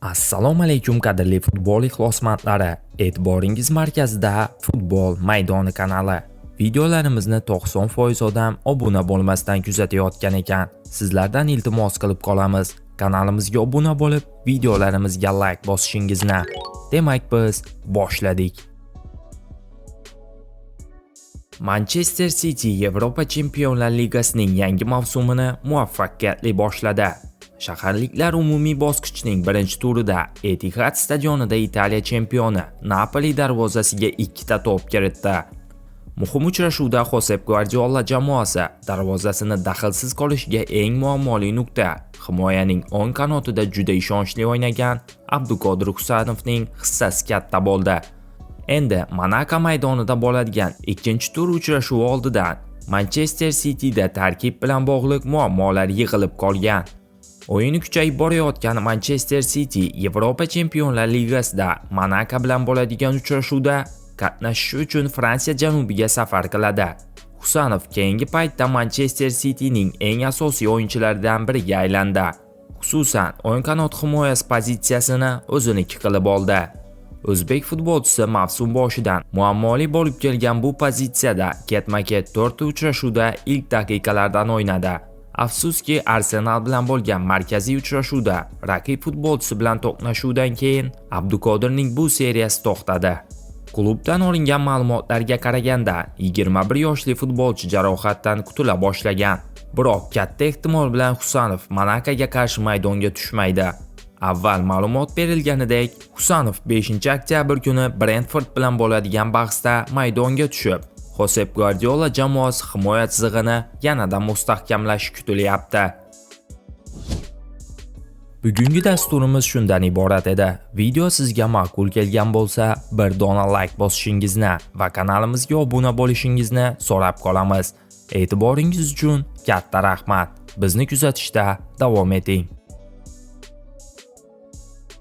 Assalomu alaykum, qadrli futbol ixlosmandlari. E'tiboringiz markazida Futbol maydoni kanali. Videolarimizni 90% odam obuna bo'lmasdan kuzatayotgan ekan. Sizlardan iltimos qilib qolamiz. Kanalimizga obuna bo'lib, videolarimizga like bosishingizni. Demak, biz boshladik. Manchester City Yevropa Chempionlar Ligasining yangi mavsumini muvaffaqiyatli boshladi. Shaharliklar umumiy bosqichning birinchi turida Etihad stadionida Italiya chempioni Napoli darvozasiga ikkita to'p kiritdi. Muhim uchrashuvda Xosep Gvardiola jamoasi darvozasini daxlsiz qolishiga eng muammoli nuqta himoyaning o'ng qanotida juda ishonchli o'ynagan Abduqodir Husanovning hissasi katta bo'ldi. Endi Monako maydonida bo'ladigan ikkinchi tur uchrashuvi oldidan Manchester Cityda tarkib bilan bog'liq muammolar yig'ilib qolgan. O'yini kuchayib borayotgan Manchester City Yevropa Chempionlar Ligasida Monako bilan bo'ladigan uchrashuvda qatnashish uchun Fransiya janubiga safar qiladi. Husanov keyingi paytda Manchester Cityning eng asosiy o'yinchilaridan biriga aylandi. Xususan, o'ng qanot himoyasi pozitsiyasini o'ziniki qilib oldi. O'zbek futbolchisi mavsum boshidan muammoli bo'lib kelgan bu pozitsiyada ketma-ket 4 uchrashuvda ilk daqiqalardan o'ynadi. Afsuski, Arsenal bilan bo'lgan markaziy uchrashuvda raqib futbolchisi bilan to'qnashuvdan keyin Abduqodirning bu seriyasi to'xtadi. Klubdan olingan ma'lumotlarga qaraganda, 21 yoshli futbolchi jarohatdan qutula boshlagan. Biroq katta ehtimol bilan Husanov Monakoga qarshi maydonga tushmaydi. Avval ma'lumot berilganidek, Husanov 5-oktyabr kuni Brentford bilan bo'ladigan bahsda maydonga tushib, Xosep Gvardiola jamoasi himoya chizig'ini yanada mustahkamlashi kutilyapti. Bugungi dasturimiz shundan iborat edi. Video sizga ma'qul kelgan bo'lsa, bir dona like bosishingizni va kanalimizga obuna bo'lishingizni so'rab qolamiz. E'tiboringiz uchun katta rahmat. Bizni kuzatishda davom eting.